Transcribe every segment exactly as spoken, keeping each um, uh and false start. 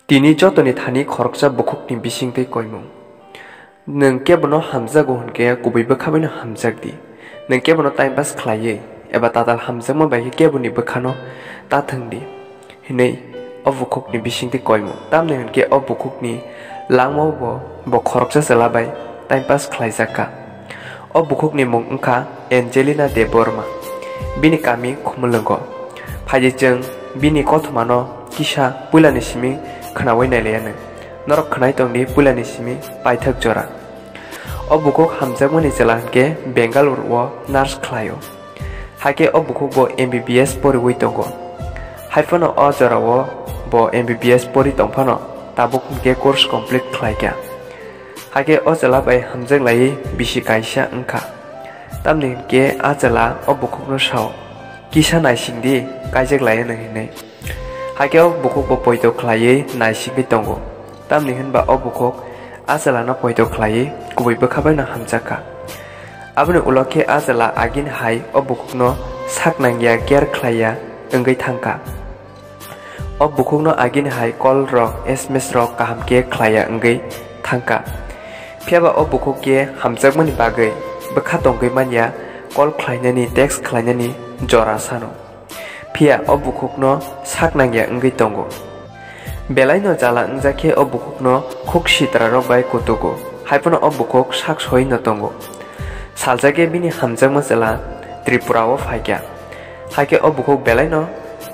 Tini jotoni thani khoroksa bukhukni bisingtwi koimung. Nwng kebono hamjago hwnkhe kubui bwkha baino hamjak di. Nwng kebono time pass khlaiwi eba tatal hamjakma bai khe keboni bwkhano ta thwng di, hwnwi o bukhukni bisingtwi koimung. Tamni hwnkhe o bukhukni langmao bo, bo khoroksa chwla bai time pass khlaijak kha. O bukhukni mung wngkha Angelina Debbarma. Bini kami Khumulwngo. Phaidi chwng bini kothomano kisa puilani simi khwnaui nailaiya nwng. Norok khwnai tongdi puilani simi paithak jora. O bukhuk hamjakmani chwla hwnkhe Bengaluru o nurse khlaio. Hakhe o bukhuk bo M B B S poriui tongo. Haiphano o jorao bo M B B S pori tongphano tabuk hwnkhe course complete khlaikha. Hakhe o chwla bai hamjak laiwi bisi kaisa wngkha. Tamni hwnkhe a chwla o bukhukno sao, "Kisa naising di, kaijak laiya nwng," hwnwi. Hakhe o bukhuk bo poito khlaiwi naisingwi tongo. Tamni hwnba o bukhuk a chwlano poito khlaiwi kubui bwkha baino hamjak kha. Aboni ulo khe a chwla agini hai o bukhukno sak nangya, care khlaiya wngwi thangkha. O bukhukno agini hai call rok, S M S rok kaham khe khlaiya wngwi thangkha. Phiyaba o bukhuk khe hamjakmani bagwi bwkha tongwi manya, call khlainani, text khlainani jora sano. Phiya o bukhukno sak nangya wngwi tongo. Belaino jala wngjak khe o bukhukno khuk sitrarok bai kutugo, haiphano o bukhuk sak soino tongo. Salsa khe bini hamjakma chwla Tripura o phaikha. Hakhe o bukhuk belaino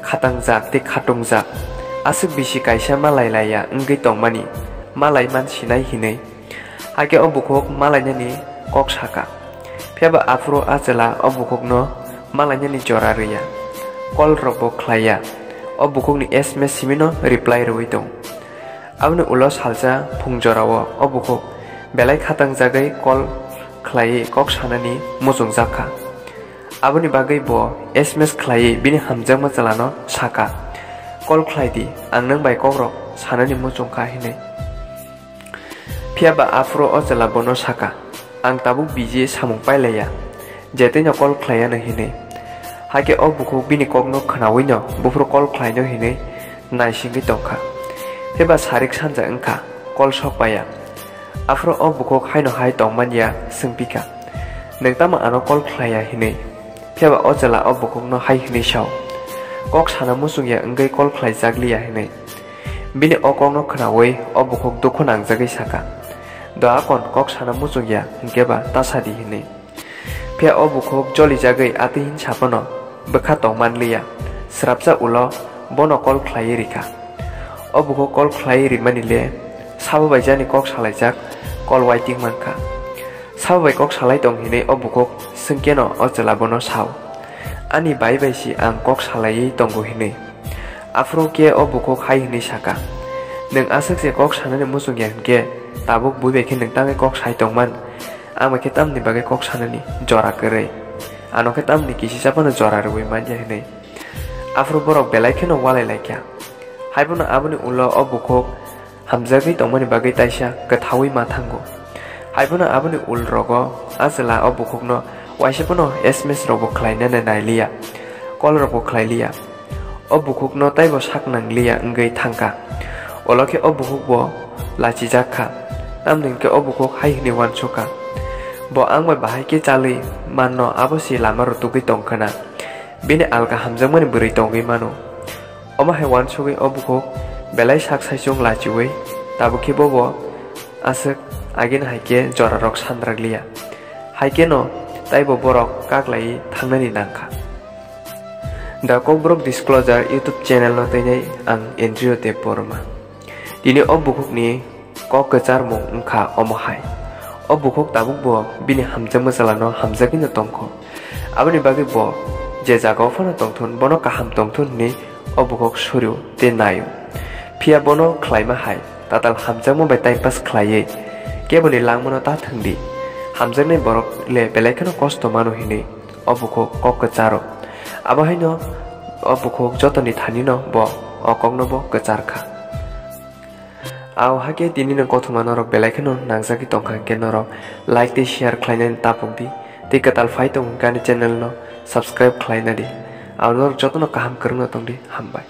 khatangjak tei khatungjak, aswk bisi kaisa malai laiya wngwi tongmani malai man sinai hinwi. Hakhe o bukhuk malainani kok saka. Phiyaba aphuru a chwla o bukhukno malainani jora rwya. Call rokbo khlaiya. O bukhukni S M S simino reply rwui tong. Aboni ulo salsa phung jorao o bukhuk belai khatangjagwi call khlaiwi kok sanani muchungjak kha. Aboni bagwi bo S M S khlaiwi bini hamjakma chwlano saka, "Call khlai di, ang nwng bai kokrok sanani muchung kha," hinwi. Phiyaba aphuru o chwla bono saka, "Ang tabuk busy, samung pailaiya, je twino call khlaiya," no hinwi. Hakhe o bukhuk bini kokno khwnawino buphuru call khlaino hinwi naisingwi tongkha. Phiba sarik sanja wngkha, call sok paiya. Aphuru o bukhuk haino hai tongmanya swngpikha, "Nwng tamo ano call khlaiya?" hinwi. Phiba o chwla o bukhukno hai hwnwi sao, "Kok sana muchungya wngwi call khlaijakliya," hinwi. Bini o kokno khwnaui o bukhuk dukhu nangjagwi saka, "Do akon kok sana muchungya hwnkhe ba ta sadi," hinwi. Phiya o bukhuk jolijagwi atwi hinsa phano bwkha tong manliya, swrapsa ulo bono call khlaiwi rikha. O bukhuk call khlaiwi rimani le sabo bai jani kok salaijak, call waiting mankha. Sabo bai kok salai tong hinwi o bukhuk swngkeno o chwla bono sao, "Ani bai bai si ang kok salaiwi tongo," hinwi. Aphuru khe o bukhuk hai hwnwi saka, "Nwng aswk se kok sanani muchungya hwnkhe tabuk bui bai khe nwng tangwi kok sai tongman? Ang bai khe tamni bagwi kok sanani jora kwrwi? Ano khe tamni kisi sa phano jora rwui manya," hinwi. Aphuru borok belai kheno walai laikha. Haiphano aboni ulo o bukhuk hamjagwi tongmani bagwi taisa kwthaui ma thango. Haiphano aboni ulrogo a chwla o bukhukno waisa phano S M S rokbo khlainani nailiya, call rokbo khlailiya. O bukhukno taibo sak nangliya wngwi thangkha. Olo khe o bukhukbo lachijak kha, tamni hwnkhe o bukhuk hai hwnwi uansukha, "Bo ang bai bahai khe chalwi manno, abo se lama rwtugwi tong khwna. Bini alka hamjakmani bwrwi tongwi mano." Omo hai uansugwi o bukhuk belai sak saichung lachiui, tabuk khe bobo aswk agini hai khe jorarok sandrakliya. Hai kheno taibo borok kaklaiwi thangnani nangkha. The Kokborok Disclosure YouTube channel no teinai ang Andrew Debbarma. Tini o bukhukni kok kwcharmung wngkha omo hai. O bukhuk tabukbo bini hamjakma chwlano hamjagwino tongkho. Aboni bagwi bo je jagao phano tongthun, bono kaham tongthun hwnwi o bukhuk suru tei naio. Phiya bono khlaima hai, tatal hamjakma bai time pass khlaiwi keboni langmano ta thwngdi. Hamjaknai borok le belai kheno kosto mano hinwi o bukhuk kok kwcharo. Abo haino o bukhuk jotoni thanino bo o kokno bo kwchar kha. Ao hakhe tini no kothoma norok belai kheno nangjagwi tongkha, hwnkhe norok like tei share khlainani tapok di, tei kwtal phai tongo hwnkhe ani channel no subscribe khlaina di. Ao norok jotono kaham kwrwngno tongdi, hambai.